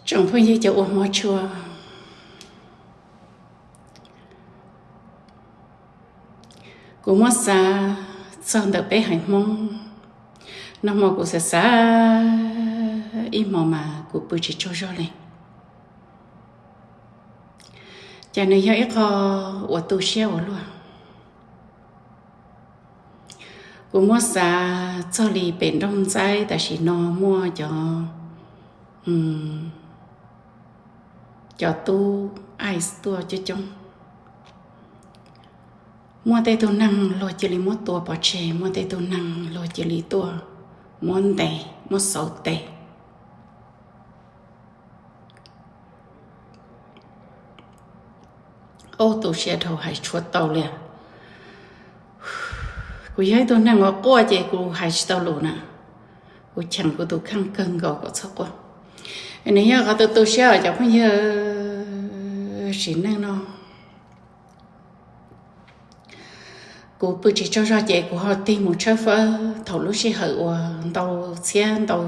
Tsoom phooj ywg cov uas hmov tshua, kuv muab xav txog ntawm peb haiv Hmoob, nag hmo kuv xav xav ib hmo mas kuv pw tsis tsaug zog li. Cas nws yog ib qho uas tu siab ua luaj. Kuv muab xav txog li pem nroog Ntxaib tam sim no muaj cov, cov tub ice tuaj coob coob. Muaj tej tug neeg luag cia li muab tua pov tseg, muaj tej tug neeg luag cia li tuaj muab ntes, muab xauv tes. Ub, tu siab dhau, hais tshuav tau li. Kuv yog ib tug neeg uas quaj ces kuv hais tsis tau lus na. Kuv cheem kuv tus kheej kawg nkaus kom txhob quaj. Nws yog qhov tu tu siab os cov phooj ywg, sim neej no. Kuv pw tsis tsaug zog ces kuv ho tig mus tshawb fawb thaum lub sij hawm uas ntau txhiab ntau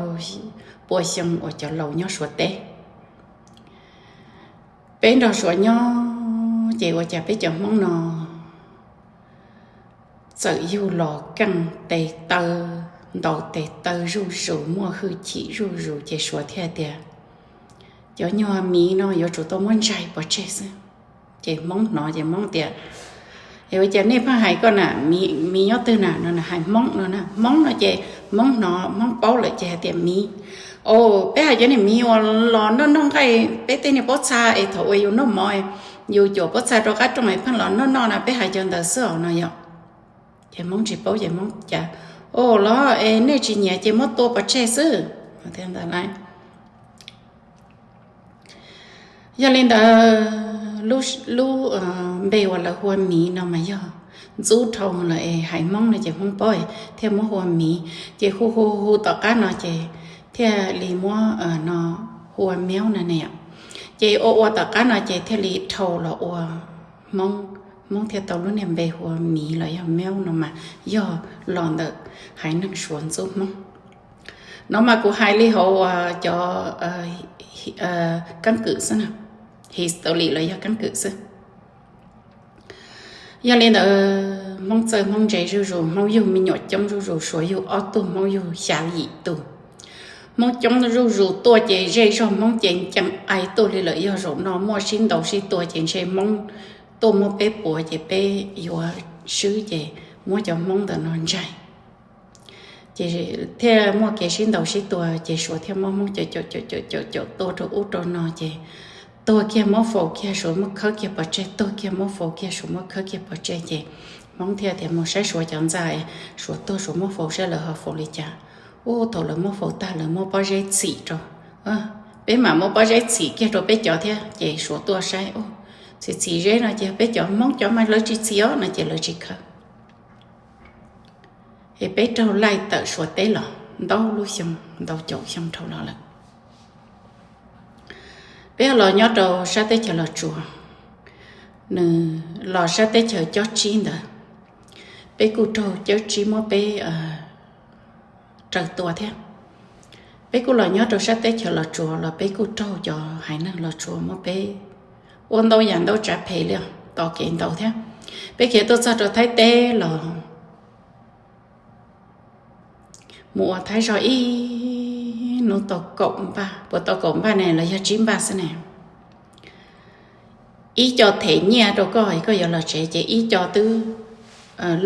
pua xyoo uas cov laus nyob Suav teb. Peb nrog Suav nyob ces ua cas peb cov Hmoob no txawm yug los keej tes taw, ntaus tes taw zuj zus, muaj hwj chim zuj zus ces Suav thiaj tias cov nyuag miv no yuav tsum tau muab ntsais pov tseg xwb. Ces Hmoob hnov ces Hmoob tias, es ua cas nej pheej hais koj na, miv nyob twg na? No hais Hmoob no na, Hmoob no ces Hmoob hnov, Hmoob paub lawm ces hais tias miv. O, peb hais cov niag miv uas los noj noj nqaij, peb tej niag pob txha es thaum uas yus noj mov, yus cuam pob txha rau qab rooj es pheej los noj noj na, peb hais cov ntawd xwb os no yom. Ces Hmoob tsis paub ces Hmoob cas, o, los es nej tsis nyiam ces muab tua pov tseg xwb. Yog li ntawd, lub npe uas lawv hu ua miv no mas yog ntxub dhau lawm es hais Hmoob no ces Hmoob paub thiaj muab hu ua miv. Ces hu hu hu tom qab no ces thiaj li muab no hu ua miaub no ne yom. Ces ua ua tom qab no ces thiaj li dhau los ua Hmoob, Hmoob thiaj tau lub niag npe hu ua miv los yog miaub no mas yog los ntawm haiv neeg Suav ntxub Hmoob. No mas kuv hais li hauv uas cov keeb kwm xwb na, history los yog keeb kwm xwb. Yog li ntawd, Hmoob txawj Hmoob ntse zuj zus, Hmoob yug me nyuam coob zuj zus, Suav yug ob tug, Hmoob yug xya yim tug. Hmoob coob zuj zus tuaj ces zej zog Hmoob ces ncees ai tuaj li lawm. Yog zaum no muaj sib ntaus sib tua ces ntshe Hmoob tuaj muaj peb puas ces peb yuav swb ces muab cov Hmoob ntawm no ntsais. Ces thiaj muaj kev sib ntaus sib tua ces Suav thiaj muab Hmoob caum caum caum caum caum caum tua rau ub rau no ces tuag kiag muab faus kiag Suav muab khawb kiag pov tseg, tuag kiag muab faus kiag Suav muab khawb kiag pov tseg ces Hmoob thiaj tias mus saib Suav cov ntxa, Suav tuag Suav muab faus saib lawv ho faus li cas. Ub, thaum lawv muab faus tag lawv muab pob zeb txhim rau, peb mam muab pob zeb txhim kiag rau peb cov thiab. Ces Suav tuaj saib, ub, txhim txhim zeb no ces peb cov Hmoob cov mas lawv tsis txhim os no ces lawv tsis khawb. Es peb raug laij tawm Suav teb los ntau lub xyoo, ntau caum xyoo dhau los lawm. Peb los nyob rau sab teb chaws Los Tsuas, nws los sab teb chaws Cob Tsib ntawd, peb kuj raug Cob Tsib muab peb raws tua thiab. Peb kuj los nyob rau sab teb chaws Los Tsuas los peb kuj raug cov haiv neeg Los Tsuas muab peb ua ntau yam ntau tsav phem li os, tos kev ntau thiab. Peb khiav tuaj txog rau Thaib teb los mus ua Thaib zog ib hnub tau kaum npaj, puas tau kaum npaj ne los yog tsib npaj xwb ne. Ib co them nyiaj rau koj, koj yuav los tsev ces ib co twb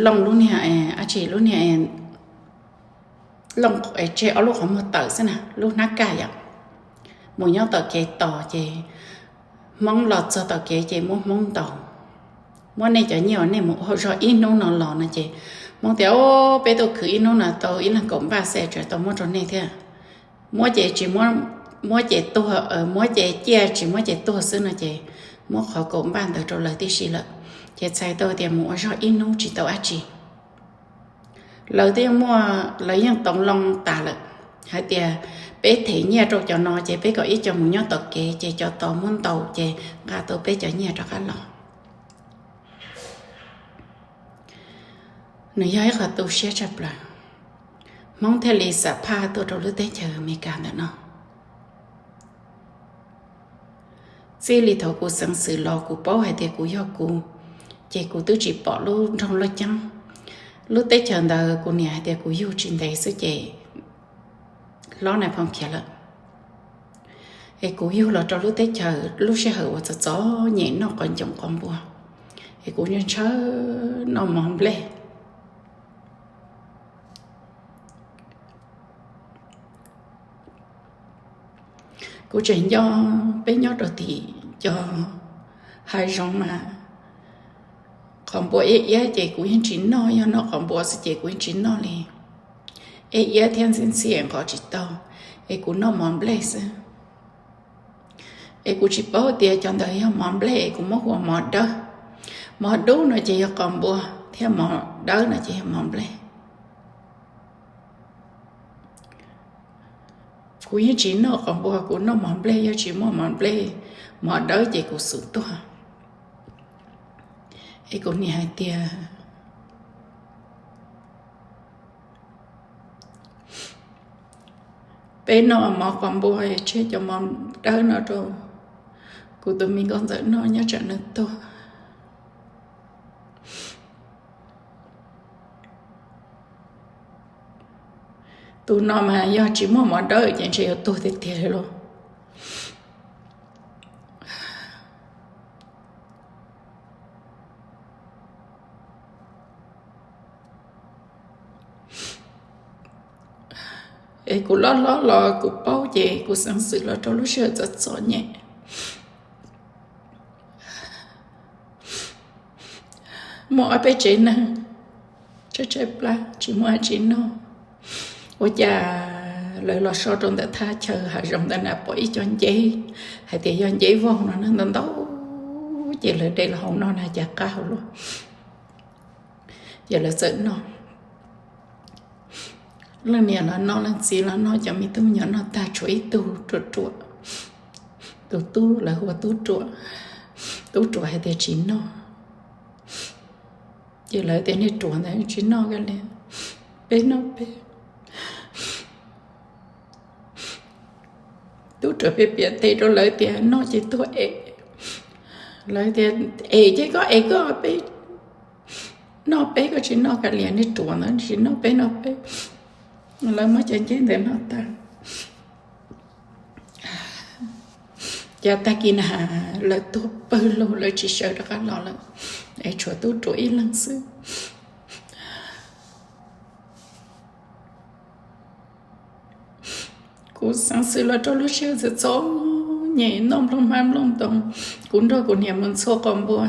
looj lub niag, ab tsi lub niag, looj tseg ob lub qhov muag tawm xwb na, lub hnab kaj yom. Mus nyob tom kev tos ces Hmoob los txog tom kev ces muab Hmoob ntaus. Muab nej cov nyiaj uas nej mus ua zog ib hnub no los no ces Hmoob tias, o, peb tuaj khwv ib hnub no tau ib leeg kaum npaj xwb, tseem tau muab rau nej thiab. Muab ces tsis muab, muab ces tuag, muab ces ciaj, tsis muab ces tuag xwb no ces muab qhov kaum npaj ntawd rau lawv tib si lawm. Ces txhais tau tias mus ua zog ib hnub tsis tau dab tsi. Lawv twb yeej muaj, lawv yeej toov loo tas lawm hais tias peb them nyiaj rau cov no ces peb kom ib co mus nyob tom kev ces cov tod muab ntaus ces nqa tau peb cov nyiaj rov qab los. Nws yog ib qho tu siab tshaj plaws. Hmoob thiaj li xam phaj tuaj rau lub teb chaws Amelikas ntawm no. Txij li thaum kuv xeev xwm los kuv paub hais tias kuv yog kuv, ces kuv twb tsis pom lub nroog Laj Ceeb. Lub teb chaws ntawd kuv niam hais tias kuv yug tsis ntev xwb ces hlob Nais Phoo khiav lawm. Es kuv yug los rau lub teb chaws lub sij hawm uas txom txom nyem noj qos ncoom qos npua, es kuv ntshaw noj mov nplej. Kuv tseem nco peb nyob rau tim cov hav zoov mas qos npua iab iab ces kuv yeej tsis noj, yog noj qos npua xwb ces kuv yeej tsis noj li. Iab iab thiab ntxhia ntxhia nqos tsis tau, es kuv noj mov nplej xwb. Es kuv tsis paub tias cov ntawd yog mov nplej es kuv muab hu ua mov dawb. Mov dub no ces yog qos npua thiab mov dawb no ces yog mov nplej. Kuv yeej tsis noj qos npua, kuv noj mov nplej, yog tsis muaj mov nplej, mov dawb ces kuv xub tuag. Es kuv niam hais tias peb noj mov qos npua tseg cov mov dawb no rau kuv tus me nkauj ntxawm noj nyob tsam nws tuag. Tus no mas yog tsis muaj mov dawb ces ntshe yuav tuag tiag tiag li lauj. Es kuv loj hlob los kuv paub ces kuv xeev xwm los rau lub sij hawm txom txom nyem. Muaj ob peb tsev neeg tshaib tshaib plab tsis muaj dab tsi noj. Ua cas lawv los so rau ntawm thaj chaw hav zoov ntawd na pom ib co nceb, hais tias yog nceb vog no na ntau ntau, ces lawv de los hauv no na cas qab hauv luaj. Ces lawv txawm noj. Leej niam los noj, leej txiv los noj, cov me tub me nyuam noj tag tshuav ib tug ruam ruam. Tus tub lawv hu ua tub ruam, tub ruam hais tias tsis noj. Ces lawv tias nej ruam ntawd tsis noj kiag li, peb noj peb. Tub ruam piav piav tes rau lawv tias noj ces tuag es. Lawv tias es ces koj es koj, peb noj peb, koj tsis noj kav liam, nej ruam ntawd tsis noj peb noj peb. Lawv muab cov nceb ntawd noj tag. Ces tag kis na lawv tuag pawg lug, lawv tsis sawv rov qab los lawm, es tshuav tub ruam ib leeg xwb. Kuv xeev xwm los rau lub sij hawm txom txom nyem, noj nplooj hmab nplooj ntoo. Kuv nrog kuv niam mus ntxhua qos npua,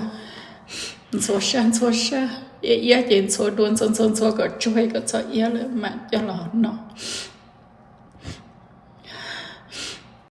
ntxhua sab ntxhua sab, iab iab ces ntxhua dua, ntxhua ntxhua ntxhua kom tsuag kom txhob iab lawm mam coj los noj.